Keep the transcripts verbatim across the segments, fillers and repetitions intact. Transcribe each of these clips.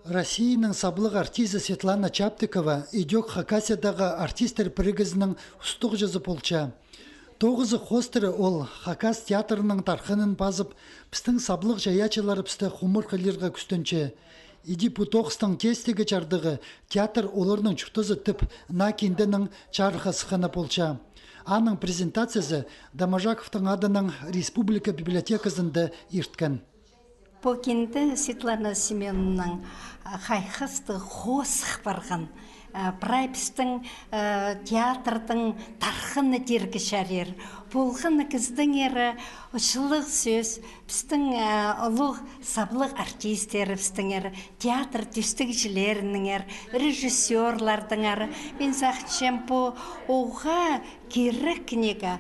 Россияның саблығ артизі Светлана Чаптыкова идӧк Хакасиядағы артистер пірігізінің устағҷызы полча. Тоғызы хоостыра ол хакас театрының тархынын пазып, пістің саблығ чайаачыларыбысты хумартхыйлирға кӱстенче. Иди пу тоғыстың теестігі чардығы театр оларның чуртазы тіп наа кинденің чарыхха сыхханы полча. Аның презентациязы Доможаковтың адынаң республика библиотеказында ирткен. Пу кинде Светлана Семёновнаның, а, хайхастығ хоос сых парған. А, прай пістің, а, театрдың тархыны тирге чарир. Полған кізідеңер, а, чылығ сӧс, пістің, а, улуғ саблығ артистерібістеңер, театр тӧстегҷілерінеңер, режиссёрлардаңар. Мин сағынчам, пу уғаа кирек книга.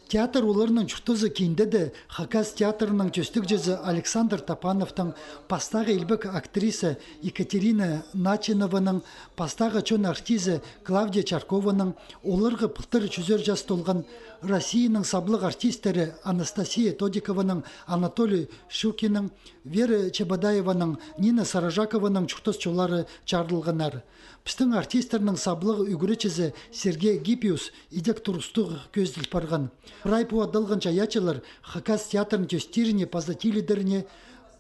Театр оларның чуртазы кинде дее хакас театрының тӧстегҷізі Александр Топановтың, пастағы илбек актриса Екатерина Начинованың, пастағы чон артизі Клавдия Чаркованың, оларға пылтыр чӱзер час толған, Россияның саблығ артистері Анастасия Тодикованың, Анатолий Щукиннің, Вера Чебодаеваның, Нина Сарыжакованың чуртас чоллары чарылғаннар. Пістің артистернің саблығ ӱгретчізі Сергей Гиппиус идӧк турыстығ кӧзіділ парған. Прай пу адалған чайаачылар хакас театрын тӧстиріне паза тилідеріне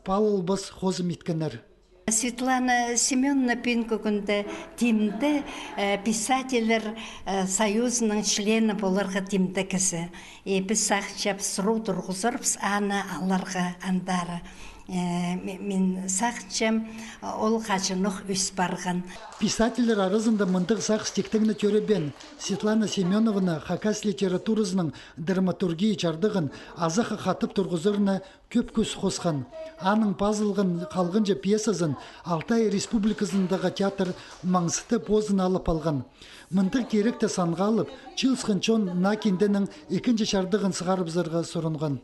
палалбас хозым иткеннер. Светлана Семёновна пӱӱнгі кӱнде тимде, э, писательлер, э, союзының члені поларға тимде кізі. И піс сағынчабыс сурығ турғызарбыс аны аларға андар. Э, ме-, мин сағынчам, ол хаҷанох ӧс парған. Писательлер аразында мындағ сағыс тиктең не тӧребеен. Светлана Семёновна хакас литературазының драматургия чардығын азахха хатап турғызарына кӧп кӱс хосхан. Аның пазылған халғанҷы пьесазын Алтай Республиказындағы театр маңзыта позына алып алған. Мындағ киректі санға алып, чыылысхан чон наа кинденің ікінҷі чардығын сығарыбызарға сурынған.